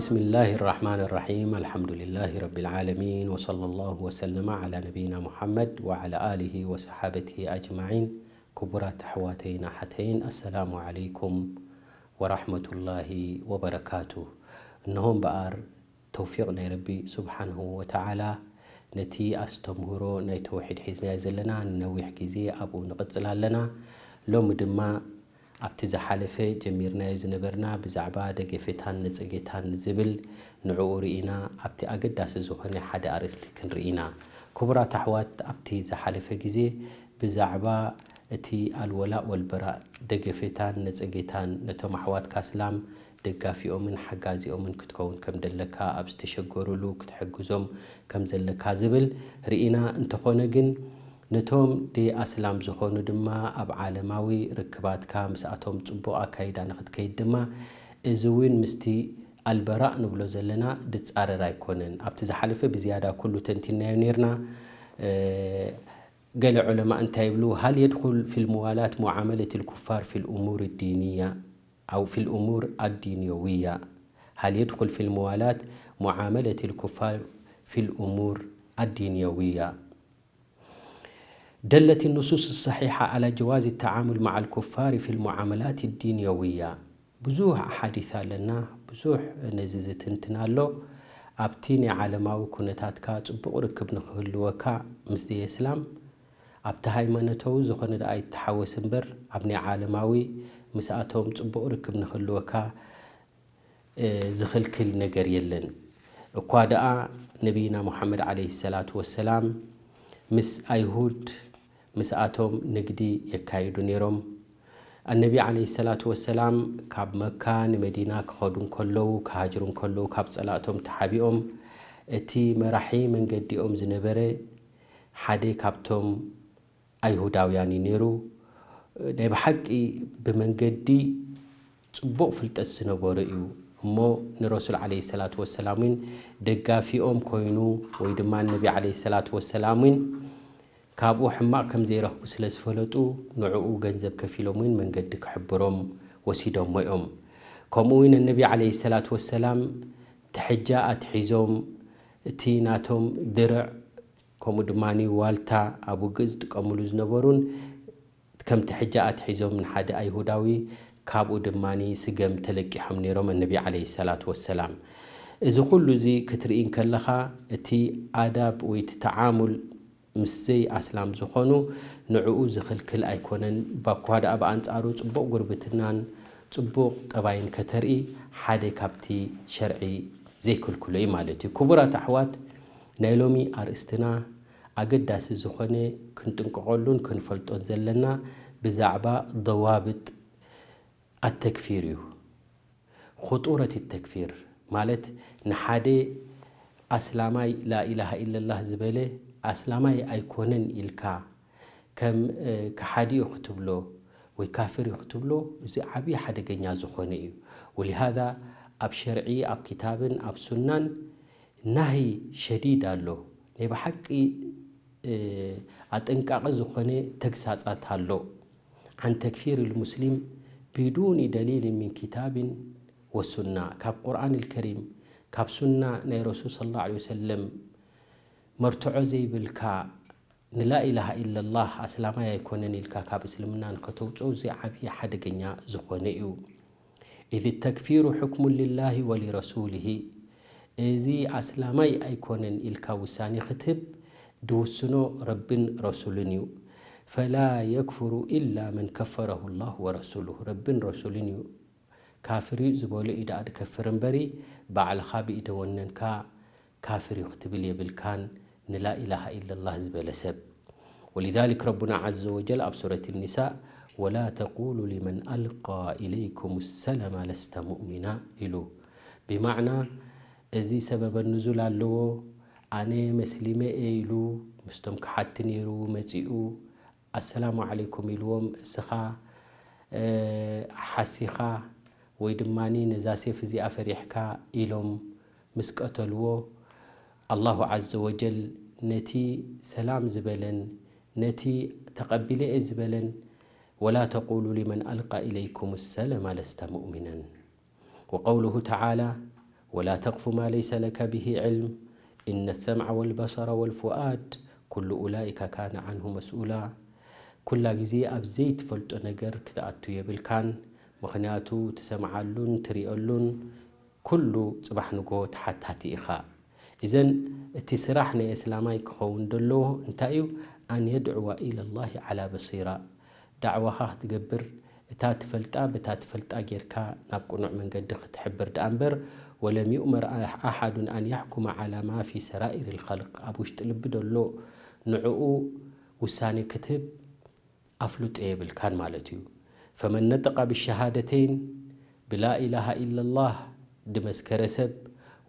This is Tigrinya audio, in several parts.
بسم الله الرحمن الرحيم. الحمد لله رب العالمين، وصلى الله وسلم على نبينا محمد وعلى آله وصحابته أجمعين. ክቡራት ኣሕዋተይን ኣሓተይን፣ ኣሰላሙ ዓለይኩም ወራሕመቱላሂ ወበረካቱ። እንሆ እምበኣር ተውፊቕ ናይ ረቢ ስብሓንሁ ወተዓላ፣ ነቲ ኣስተምህሮ ናይ ተውሒድ ሒዝናዮ ዘለና ንነዊሕ ግዜ ኣብኡ ንቕጽል ኣለና። ሎሚ ድማ ኣብቲ ዝሓለፈ ጀሚርናዮ ዝነበርና ብዛዕባ ደገፌታን ነጸጌታን ዝብል ንዕኡ ርኢና፣ ኣብቲ ኣገዳሲ ዝኾነ ሓደ ኣርእስቲ ክንርኢ ኢና። ክቡራት ኣሕዋት፣ ኣብቲ ዝሓለፈ ግዜ ብዛዕባ እቲ ኣልወላእ ወልበራእ፣ ደገፌታን ነጸጌታን፣ ነቶም ኣሕዋትካ ኣስላም ደጋፊኦምን ሓጋዚኦምን ክትከውን ከም ደለካ፣ ኣብ ዝተሸገሩሉ ክትሕግዞም ከም ዘለካ ዝብል ርኢና። እንተኾነ ግን፣ ነቶም ደይ ኣስላም ዝኾኑ ድማ ኣብ ዓለማዊ ርክባትካ ምስኣቶም ጽቡቕ ኣካይዳ ንኽትከይድ ድማ፣ እዚ እውን ምስቲ ኣልበራእ ንብሎ ዘለና ድጻረር ኣይኮነን። ኣብቲ ዝሓለፈ ብዝያዳ ኩሉ ተንቲናዮ ኔርና። እ፣ ገለ ዑለማ እንታይ ይብሉ? هل يدخل في الموالاة معاملة الكفار في الأمور الدينية أو في الأمور الدنيوية؟ هل يدخل في الموالاة معاملة الكفار في الأمور الدنيوية؟ دلت النصوص الصحيحة على جواز التعامل مع الكفار في المعاملات الدنيوية. ብዙሕ ኣሓዲስ ኣለና፣ ብዙሕ ነዚ ዝትንትን ኣሎ። ኣብቲ ናይ ዓለማዊ ኩነታትካ ጽቡቕ ርክብ ንኽህልወካ ምስ ዘየስላም፣ ኣብቲ ሃይማኖታዊ ዝኾነ ደኣ ይተሓወስ እምበር፣ ኣብ ናይ ዓለማዊ ምስኣቶም ጽቡቕ ርክብ ንኽህልወካ፣ እ፣ ዝኽልክል ነገር የለን። እኳ ደኣ ነቢይና ሙሓመድ ዓለይሂ ሰላቱ ወሰላም ምስ ኣይሁድ፣ ምስኣቶም ንግዲ የካይዱ ነይሮም። ኣነቢ ዓለይሂ ሰላቱ ወሰላም ካብ መካ ንመዲና ክኸዱ እንከለዉ፣ ክሃጅሩ እንከለዉ፣ ካብ ጸላእቶም ተሓቢኦም፣ እቲ መራሒ መንገዲኦም ዝነበረ ሓደ ካብቶም ኣይሁዳውያን እዩ ነይሩ። ናይ ብሓቂ ብመንገዲ ጽቡቕ ፍልጠት ዝነበሮ እዩ። እሞ ንረሱል ዓለይሂ ሰላቱ ወሰላም እውን ደጋፊኦም ኮይኑ፣ ወይ ድማ ነቢ ዓለይሂ ሰላቱ ወሰላም እውን ካብኡ ሕማቕ ከም ዘይረኽቡ ስለ ዝፈለጡ፣ ንዕኡ ገንዘብ ከፊሎም እውን መንገዲ ክሕብሮም ወሲዶሞ እዮም። ከምኡ እውን ነቢ ዓለይሂ ሰላቱ ወሰላም ትሕጃ ኣትሒዞም፣ እቲ ናቶም ድርዕ፣ ከምኡ ድማ ዋልታ ኣብ ውግእ ዝጥቀምሉ ዝነበሩን፣ ከምቲ ሕጂ ኣትሒዞም ንሓደ ኣይሁዳዊ፣ ካብኡ ድማ ስገም ተለቂሖም ነይሮም፣ ነቢ ዓለይሂ ሰላቱ ወሰላም። እዚ ኩሉ እዚ ክትርኢ እንከለኻ፣ እቲ ኣዳብ ወይ እቲ ተዓሙል ምስ ዘይ ኣስላም ዝኾኑ፣ ንዕኡ ዝኽልክል ኣይኮነን። ባኳ ደኣ ብኣንጻሩ ጽቡቕ ጉርብትናን ጽቡቕ ጠባይን ከተርኢ፣ ሓደ ካብቲ ሸርዒ ዘይክልክሎ እዩ ማለት እዩ። ክቡራት ኣሕዋት፣ ናይ ሎሚ ኣርእስትና ኣገዳሲ ዝኾነ ክንጥንቀቐሉን ክንፈልጦን ዘለና ብዛዕባ ደዋብጥ ኣተክፊር እዩ። ኹጡረት ተክፊር ማለት፣ ንሓደ ኣስላማይ ላኢላሃ ኢለላህ ዝበለ ኣስላማይ ኣይኮነን ኢልካ ከም፣ እ፣ ከሓዲ እዩ ክትብሎ ወይ ካፍር እዩ ክትብሎ፣ እዚ ዓብዪ ሓደገኛ ዝኾነ እዩ። ወሊሃዛ ኣብ ሸርዒ፣ ኣብ ኪታብን ኣብ ሱናን ናሂ ሸዲድ ኣሎ። ናይ ብሓቂ፣ እ፣ ኣጠንቃቂ ዝኾነ ተግሳጻት ኣሎ። عن تكفير المسلم بدون دليل من كتاب وسنة، ካብ ቁርኣን الكريم፣ ካብ ሱና ናይ ረሱል صلى الله عليه وسلم መርትዖ ዘይብልካ ንላኢላሃ ኢለላህ ኣስላማይ ኣይኮነን ኢልካ ካብ እስልምና ንኸተውፅኦ፣ እዚ ዓብዪ ሓደገኛ ዝኾነ እዩ። إذ التكفير حكم لله ولرسوله، እዚ ኣስላማይ ኣይኮነን ኢልካ ውሳኔ ክትህብ ድውስኖ ረብን ረሱልን እዩ። فلا يكفر إلا من كفره الله ورسوله، ረብን ረሱልን እዩ ካፍር እዩ ዝበሎ እዩ ደኣ ድከፍር እምበሪ፣ ባዕልኻ ብኢደ ወነንካ ካፍር እዩ ክትብል የብልካን፣ ንላኢላሃ ኢለላህ ዝበለ ሰብ። ولذلك ربنا عز وجل ኣብ ሱረት النساء، ولا تقولوا لمن ألقى إليكم السلام لست مؤمنا ኢሉ። ብማዕና፣ እዚ ሰበበ ንዙል ኣለዎ፣ ኣነ መስሊመ እየ ኢሉ ምስቶም ክሓቲ ነይሩ መጺኡ፣ ኣሰላሙ ዓለይኩም ኢልዎም፣ እስኻ፣ እ፣ ሓሲኻ ወይ ድማ ነዛ ሴፍ እዚኣ ፈሪሕካ ኢሎም ምስ ቀተልዎ፣ ኣላሁ ዓዘ ወጀል ነቲ ሰላም ዝበለን ነቲ ተቐቢለ እየ ዝበለን፣ ولا تقولوا لمن ألقى إليكم السلام لست مؤمنا. وقوله تعالى، ولا تقف ما ليس لك به علم إن السمع والبصر والفؤاد كل أولئك كان عنه مسؤولا ኩላ ግዜ ኣብ ዘይትፈልጦ ነገር ክትኣቱ የብልካን። ምኽንያቱ ትሰምዓሉን ትሪኦሉን ኩሉ ጽባሕ ንግሆ ተሓታቲ ኢኻ። እዘን እቲ ስራሕ ናይ እስላማይ ክኸውን ደለዎ እንታይ እዩ? ኣን የድዕዋ ኢለላሂ ዓላ በሲራ። ዳዕዋኻ ክትገብር እታ ትፈልጣ በታ ትፈልጣ ጌርካ ናብ ቅኑዕ መንገዲ ክትሕብር ደኣ እምበር ወለም ይእመር ኣሓዱን ኣን ያሕኩመ ዓላ ማ ፊ ሰራኢር ልኸልቅ ኣብ ውሽጢ ልቢ ደሎ ንዕኡ ውሳኔ ክትህብ ኣፍልጦ የብልካን ማለት እዩ። ፈመን ነጠቃ ብሸሃደተይን ብላኢላሃ ኢለላህ ድመስከረ ሰብ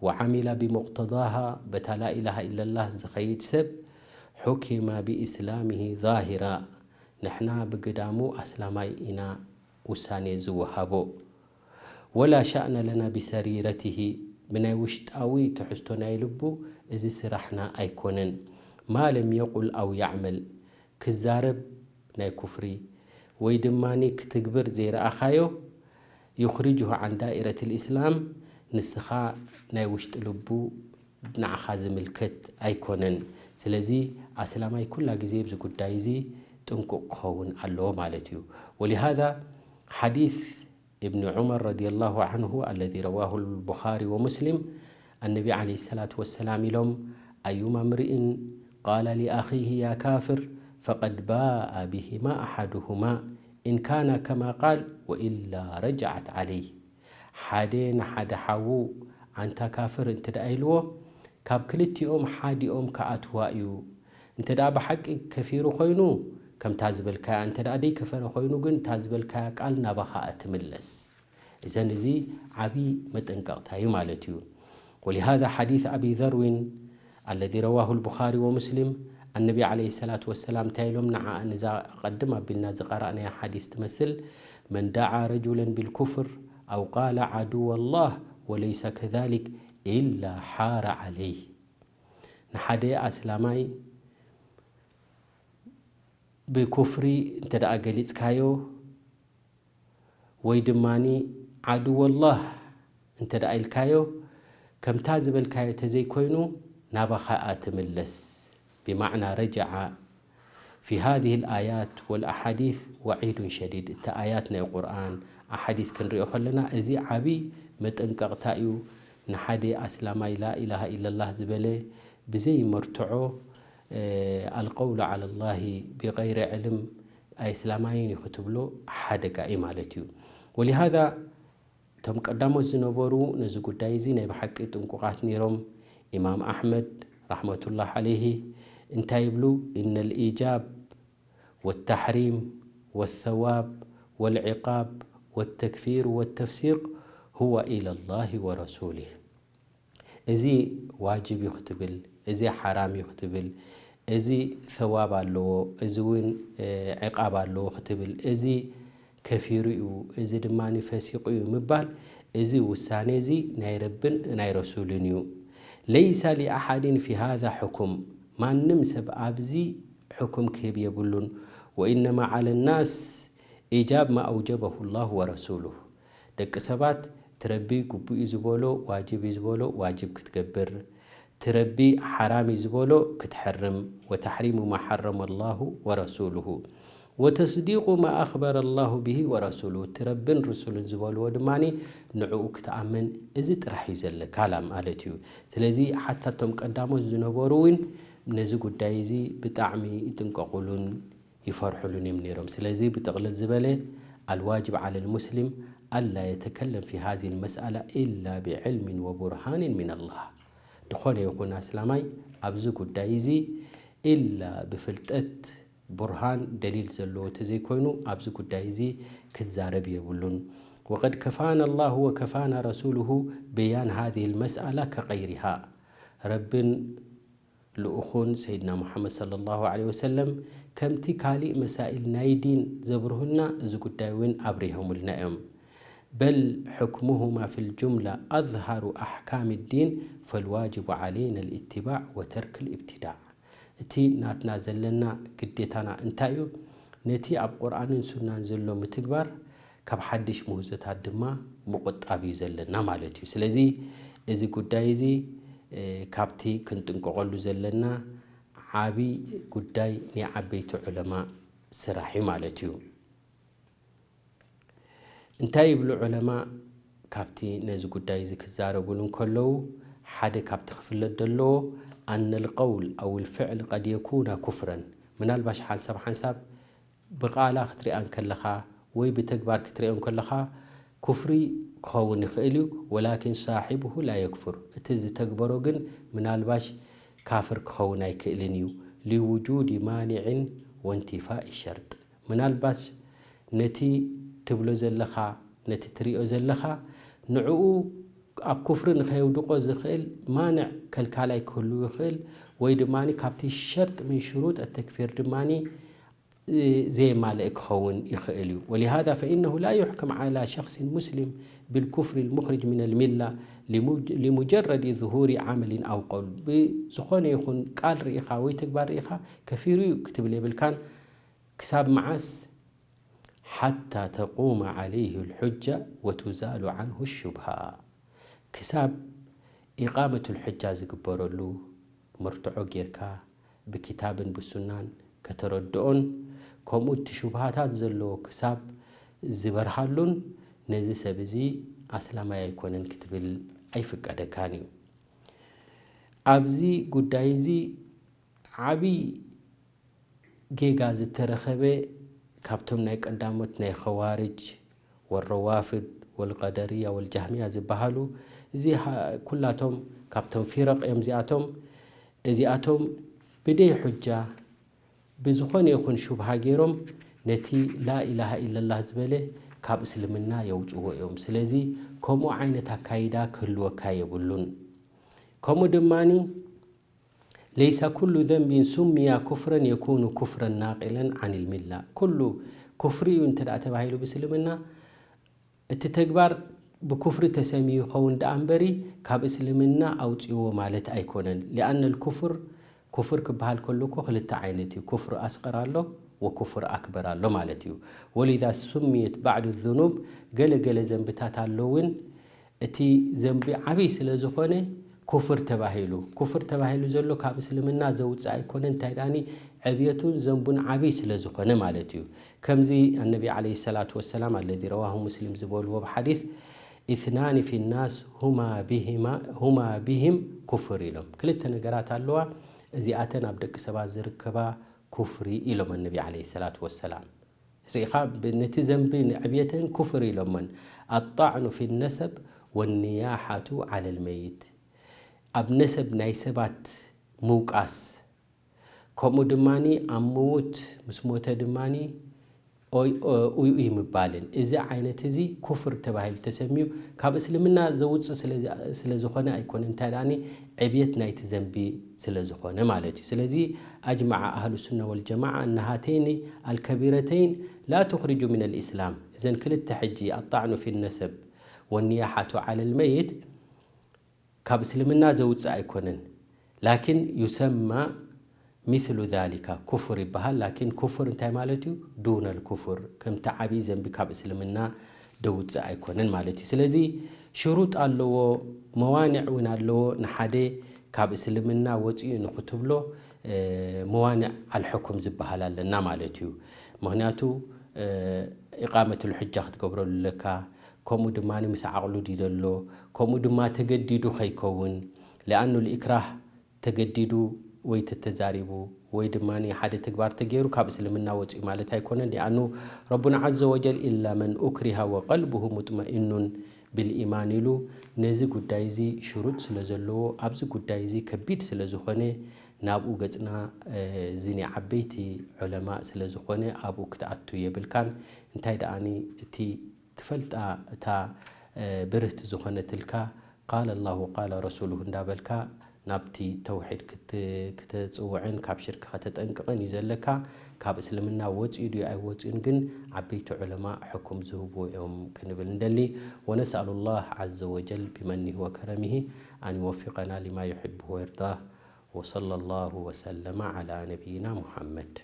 ወዓሚላ ብሙቅተዳሃ በታ ላኢላሃ ኢለላህ ዝኸይድ ሰብ ሑኪማ ብኢስላምሂ ዛሂራ ንሕና ብግዳሙ ኣስላማይ ኢና ውሳኔ ዝወሃቦ። ወላ ሻእነ ለና ብሰሪረትሂ ብናይ ውሽጣዊ ትሕዝቶ ናይ ልቡ እዚ ስራሕና ኣይኮነን። ማ ለም የቁል ኣው ያዕመል ክዛረብ ናይ ኩፍሪ ወይ ድማ ክትግብር ዘይረኣኻዮ ዩኽሪጅሁ ዓን ዳኢረት ልእስላም ንስኻ ናይ ውሽጢ ልቡ ንዓኻ ዝምልከት ኣይኮነን። ስለዚ ኣስላማይ ኩላ ግዜ ኣብዚ ጉዳይ እዚ ጥንቁቕ ክኸውን ኣለዎ ማለት እዩ። ወሊሃዛ ሓዲስ ابن عمر رضي الله عنه الذي رواه البخاري ومسلم النبي عليه الصلاة والسلام ኢሎም أيما امرئ قال لأخيه يا كافر فقد باء بهما أحدهما إن كان كما قال وإلا رجعت عليه ሓደ ንሓደ ሓዉ ኣንታ ካፍር እንተ ደኣ ኢልዎ ካብ ክልቲኦም ሓዲኦም ክኣትዋ እዩ። እንተ ደኣ ብሓቂ ከፊሩ ኮይኑ ከምታ ዝበልካያ፣ እንተ ደኣ ደይከፈረ ኮይኑ ግን እታ ዝበልካያ ቃል ናባኻ እያ ትምለስ። እዘን እዚ ዓቢ መጠንቀቕታ እዩ ማለት እዩ። ولهذا حديث أبي ذر الذي رواه البخاري ومسلم النبي عليه الصلاة والسلام እንታይ ኢሎም ንዓ ንዛ ቀድም ኣቢልና ዝቐራእናያ ሓዲስ ትመስል من دعا رجلا بالكفر أو قال عدو الله وليس كذلك إلا حار عليه ንሓደ ኣስላማይ ብኩፍሪ እንተ ደኣ ገሊጽካዮ ወይ ድማ ዓድወላህ እንተ ደኣ ኢልካዮ ከምታ ዝበልካዮ ተዘይኮይኑ ናባኻ እያ ትምለስ ብማዕና ረጅዓ في هذه الآيات والأحاديث وعيد شديد እቲ ኣያት ናይ ቁርኣን ኣሓዲስ ክንሪኦ ከለና እዚ ዓቢ መጠንቀቕታ እዩ ንሓደ ኣስላማይ ላኢላሃ ኢለላህ ዝበለ ብዘይ መርትዖ ኣልቀውሉ ዓላ ላሂ ብቀይሪ ዕልም ኣይስላማይን እዩ ክትብሎ ሓደጋ እዩ ማለት እዩ ወሊሃዛ እቶም ቀዳሞት ዝነበሩ ነዚ ጉዳይ እዚ ናይ ብሓቂ ጥንቁቓት ነይሮም ኢማም ኣሕመድ ራሕመቱላህ ዓለይሂ እንታይ ይብሉ إن الإيجاب والتحريم والثواب والعقاب والتكفير والتفسيق هو إلى الله ورسوله እዚ ዋጅብ እዩ ክትብል፣ እዚ ሓራም እዩ ክትብል፣ እዚ ሰዋብ ኣለዎ፣ እዚ እውን ዕቃብ ኣለዎ ክትብል፣ እዚ ከፊሩ እዩ፣ እዚ ድማ ፈሲቁ እዩ ምባል፣ እዚ ውሳኔ እዚ ናይ ረብን ናይ ረሱልን እዩ። ለይሰ ሊኣሓድን ፊ ሃዛ ሕኩም፣ ማንም ሰብ ኣብዚ ሕኩም ክህብ የብሉን። ወኢነማ ዓለ ናስ ኢጃብ ማ ኣውጀበሁ ላሁ ወረሱሉሁ። ደቂ ሰባት ትረቢ ግቡእ እዩ ዝበሎ ዋጅብ እዩ ዝበሎ ዋጅብ ክትገብር፣ ትረቢ ሓራም እዩ ዝበሎ ክትሕርም፣ ወተሕሪሙ ማ ሓረመ ላሁ ወረሱሉሁ ወተስዲቁ ማ ኣኽበረ ላሁ ብሂ ወረሱሉሁ፣ ትረብን ርሱልን ዝበልዎ ድማ ንዕኡ ክትኣምን፣ እዚ ጥራሕ እዩ ዘለካ ላ ማለት እዩ። ስለዚ ሓታ እቶም ቀዳሞት ዝነበሩ እውን ነዚ ጉዳይ እዚ ብጣዕሚ ይጥንቀቑሉን ይፈርሑሉን እዮም ነይሮም። ስለዚ ብጥቕልል ዝበለ الواجب على المسلم ألا يتكلم في هذه المسألة إلا بعلم وبرهان من الله ዝኾነ ይኹን ኣስላማይ ኣብዚ ጉዳይ እዚ ኢላ ብፍልጠት ቡርሃን ደሊል ዘለዎ ተዘይኮይኑ ኣብዚ ጉዳይ እዚ ክዛረብ የብሉን وقد كفانا الله وكفانا رسوله بيان هذه المسألة كغيرها ረብን ልኡኹን ሰይድና ሙሓመድ ሰለላሁ ዐለይሂ ወሰለም ከምቲ ካሊእ መሳኢል ናይ ዲን ዘብርሁልና እዚ ጉዳይ እውን ኣብሪሆምልና እዮም። በል ሕክሙሁማ ፊል ጁምላ ኣዝሃሩ ኣሕካሚ ዲን ፈልዋጅቡ ዐለይና ልኢትባዕ ወተርክ ልኢብትዳዕ። እቲ ናትና ዘለና ግዴታና እንታይ እዩ? ነቲ ኣብ ቁርኣንን ሱናን ዘሎ ምትግባር ካብ ሓድሽ ምህዞታት ድማ ምቑጣብ እዩ ዘለና ማለት እዩ። ስለዚ እዚ ጉዳይ እዚ ካብቲ ክንጥንቀቐሉ ዘለና ዓብዪ ጉዳይ ናይ ዓበይቲ ዑለማ ስራሕ እዩ ማለት እዩ። እንታይ ይብሉ ዑለማ ካብቲ ነዚ ጉዳይ እዚ ክዛረቡሉ እንከለዉ፣ ሓደ ካብቲ ክፍለጥ ዘለዎ ኣነ ልቀውል ኣው ልፍዕል ቀድ የኩና ኩፍረን። ምናልባሽ ሓንሳብ ሓንሳብ ብቓላ ክትሪኣ እንከለኻ ወይ ብተግባር ክትሪኦ እንከለኻ ኩፍሪ ክኸውን ይኽእል እዩ፣ ወላኪን ሳሒብሁ ላ የክፍር፣ እቲ ዝተግበሮ ግን ምናልባሽ ካፍር ክኸውን ኣይክእልን እዩ። ሊውጁድ ማኒዕን ወንቲፋእ ሸርጥ፣ ምናልባሽ ነቲ ትብሎ ዘለኻ ነቲ ትሪኦ ዘለኻ ንዕኡ ኣብ ኩፍሪ ንኸየውድቆ ዝኽእል ማንዕ ከልካላይ ክህሉ ይኽእል፣ ወይ ድማ ካብቲ ሸርጥ ምን ሽሩጥ ተክፊር ድማ ዘየማልእ ክኸውን ይኽእል እዩ። ولهذا فإنه لا يحكم على شخص مسلم بالكفر المخرج من الملة لمجرد ظهور عمل أو قول። ብዝኾነ ይኹን ቃል ርኢኻ ወይ ተግባር ርኢኻ ከፊሩ እዩ ክትብል የብልካን። ክሳብ መዓስ? ሓታ ተቁመ ዓለይህ ልሑጃ ወቱዛሉ ዓንሁ ሹብሃ። ክሳብ ኢቓመቱ ልሑጃ ዝግበረሉ መርትዖ ጌርካ ብኪታብን ብሱናን ከተረድኦን፣ ከምኡ እቲ ሹብሃታት ዘለዎ ክሳብ ዝበርሃሉን፣ ነዚ ሰብ እዚ ኣስላማይ ኣይኮነን ክትብል ኣይፍቀደካን እዩ። ኣብዚ ጉዳይ እዚ ዓብዪ ጌጋ ዝተረኸበ ካብቶም ናይ ቀዳሞት ናይ ኸዋርጅ ወረዋፍድ ወልቀደርያ ወልጃህምያ ዝበሃሉ፣ እዚ ኩላቶም ካብቶም ፊረቕ እዮም። እዚኣቶም እዚኣቶም ብደይ ሑጃ ብዝኾነ ይኹን ሹብሃ ገይሮም ነቲ ላኢላሃ ኢለላህ ዝበለ ካብ እስልምና የውፅዎ እዮም። ስለዚ ከምኡ ዓይነት ኣካይዳ ክህልወካ የብሉን። ከምኡ ድማኒ ለይሰ ኩሉ ዘንቢን ሱምያ ኩፍረን የኩኑ ኩፍረን ናቂለን ዓን ልሚላ። ኩሉ ኩፍሪ እዩ እንተ ደኣ ተባሂሉ ብእስልምና፣ እቲ ተግባር ብኩፍሪ ተሰምዩ ይኸውን ደኣ እምበሪ ካብ እስልምና ኣውፅዎ ማለት ኣይኮነን። ሊኣነ ልኩፍር፣ ኩፍር ክበሃል ከሎ እኮ ክልተ ዓይነት እዩ። ኩፍር ኣስቀር ኣሎ ወኩፍር ኣክበር ኣሎ ማለት እዩ። ወሊዛ ሱምየት ባዕዱ ዙኑብ፣ ገለ ገለ ዘንብታት ኣሎ እውን እቲ ዘንቢ ዓብይ ስለ ዝኾነ ኩፍር ተባሂሉ። ኩፍር ተባሂሉ ዘሎ ካብ እስልምና ዘውፅእ ኣይኮነ፣ እንታይ ዳኒ ዕብየቱን ዘንቡን ዓብይ ስለ ዝኾነ ማለት እዩ። ከምዚ ኣነቢ ዓለይሂ ሰላቱ ወሰላም ኣለዚ ረዋሁ ሙስሊም ዝበልዎ ብሓዲስ፣ ኢትናኒ ፊ ናስ ሁማ ቢሂማ፣ ሁማ ቢሂም ኩፍር ኢሎም። ክልተ ነገራት ኣለዋ፣ እዚኣተን ኣብ ደቂ ሰባት ዝርከባ ኩፍሪ ኢሎም ኣነቢ ዓለይሂ ሰላቱ ወሰላም። ርኢኻ፣ ብ-፣ ነቲ ዘንቢ ንዕብየተን ኩፍር ኢሎመን። ኣጣዕኑ ፊ ነሰብ ወኒያሓቱ ዓለል መይት፣ ኣብ ነሰብ ናይ ሰባት ምውቃስ፣ ከምኡ ድማኒ ኣብ ምዉት ምስ ሞተ ድማኒ ኦይ፣ ኦ፣ ኡይ፣ ኡይ ምባልን፣ እዚ ዓይነት እዚ ኩፍር ተባሂሉ ተሰምዩ፣ ካብ እስልምና ዘውፅእ ስለ፣ ስለ ዝኾነ ኣይኮነ፣ እንታይ ደኣኒ ዕብየት ናይቲ ዘንቢ ስለ ዝኾነ ማለት እዩ። ስለዚ ኣጅመዐ ኣህሉ ሱና ወልጀማዓ እነሃተይኒ ኣልከቢረተይን ላ ቱኽሪጁ ሚነል ኢስላም፣ እዘን ክልተ ሕጂ ኣጣዕኑ ፊ ነሰብ ወኒያሓቱ ዓለል መይት ካብ እስልምና ዘውፅእ ኣይኮነን። ላኪን ዩሰማ ሚስሉ ዛሊካ ኩፍር ይበሃል። ላኪን ኩፍር እንታይ ማለት እዩ? ዱነል ኩፍር፣ ከምቲ ዓብዪ ዘንቢ ካብ እስልምና ደውፅእ ኣይኮነን ማለት እዩ። ስለዚ ሽሩጥ ኣለዎ፣ መዋንዕ እውን ኣለዎ። ንሓደ ካብ እስልምና ወፂኡ ንክትብሎ፣ እ፣ መዋንዕ ኣልሕኩም ዝበሃል ኣለና ማለት እዩ። ምክንያቱ፣ እ፣ ኢቃመቱል ሑጃ ክትገብረሉ ኣለካ፣ ከምኡ ድማ ምስ ዓቕሉ ድዩ ዘሎ፣ ከምኡ ድማ ተገዲዱ ከይከውን። ሊኣኑ ልኢክራህ ተገዲዱ ወይ ተተዛሪቡ ወይ ድማ ሓደ ተግባር ተገይሩ ካብ እስልምና ወፂኡ ማለት ኣይኮነን። ሊኣኑ ረቡና ዓዘ ወጀል ኢላ መን ኡክሪሃ ወቀልብሁ ሙጥመኢኑን ብልኢማን ኢሉ ነዚ ጉዳይ እዚ ሽሩጥ ስለ ዘለዎ ኣብዚ ጉዳይ እዚ ከቢድ ስለ ዝኾነ ናብኡ ገፅና፣ እ፣ እዚ ናይ ዓበይቲ ዑለማእ ስለ ዝኾነ ኣብኡ ክትኣቱ የብልካን። እንታይ ደኣኒ እቲ ትፈልጣ እታ፣ እ፣ ብርህቲ ዝኾነትልካ ቃለ ላሁ ቃለ ረሱሉሁ እንዳበልካ ናብቲ ተውሒድ ክት-፣ ክተጽውዕን ካብ ሽርክ ከተጠንቅቕን እዩ ዘለካ። ካብ እስልምና ወጺኡ ድዩ ኣይወጺኡን ግን ዓበይቲ ዑለማ ሕኩም ዝህብዎ እዮም ክንብል እንደሊ። ወነስኣሉ ላህ ዓዘ ወጀል ቢመኒሂ ወከረሚሂ ኣን ይወፊቀና ሊማ ዩሕብሁ ወየርዳህ። ወሰለ ላሁ ወሰለመ ዓላ ነቢይና ሙሓመድ።